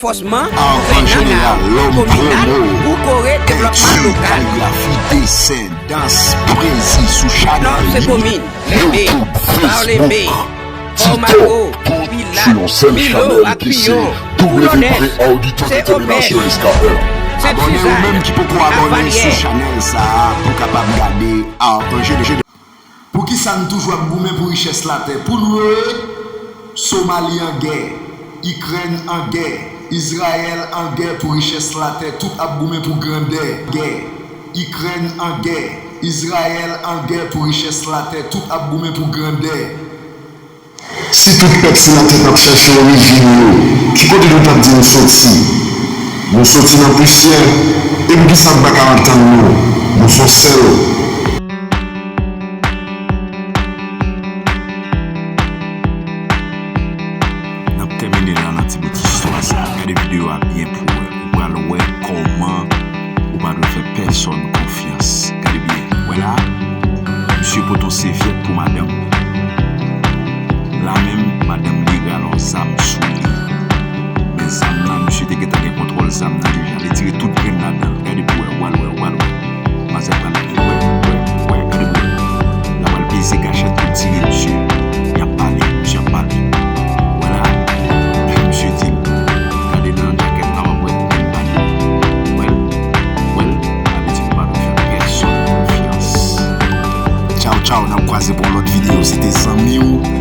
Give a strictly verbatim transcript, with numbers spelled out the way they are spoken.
ranfòsman, an jeneral, lòm, pwomo, penti, kaligrafi, desen, dans, pwezi sou chanèl YouTube, Facebook, TikTok, tout sou yon sèl chanèl ki se W P Auditor Entertainment S K L. Abòne ou menm ki poko abòne sou chanèl sa a pou w kapab gade art an jeneral. Poukisa n toujou ap goumen pou richès latè? Pou n wè Somali an gè, Ikrèn an gè, Izrayèl an gè pou richès latè, tout ap goumen pou grandè. Gè, Ikrèn an gè, Izrayèl an gè pou richès latè, tout ap goumen pou grandè. Si tout pèp sou latè t ap chache orijin yo, ki kote nou t ap di nou soti? Nou soti nan pousyè, e poukisa n pa ka antann nou? Nou s on sèl. N ap tèmine la nan ti bout istwa sa. Gade videyo a byen pou w wè. Ou pral wè kòman ou pa dwe fè pèsòn konfyans. Gade byen. Wè la, misye pote yon sèvyèt pou madanm. La menm, madanm li rale yon zam sou li. Men zam nan, misye te gentan gen kontwòl zam nan deja. Li tire tout grenn ladan l. Gade pou w wè, w al wè, w al wè. Manzè pral wè, wè, wè, gade pou w wè. L ap al peze kachèt pou tire misye. Y ap pale, misye ap pale. Wè la, misye di l, gade nan jakèt la, w ap wè, li pale. Wè l, wè l, sa vle di nou pa dwe fè pèsòn konfyans. Tchaw, tchaw, n ap kwaze pou yon lòt videyo. Se te zanmi w,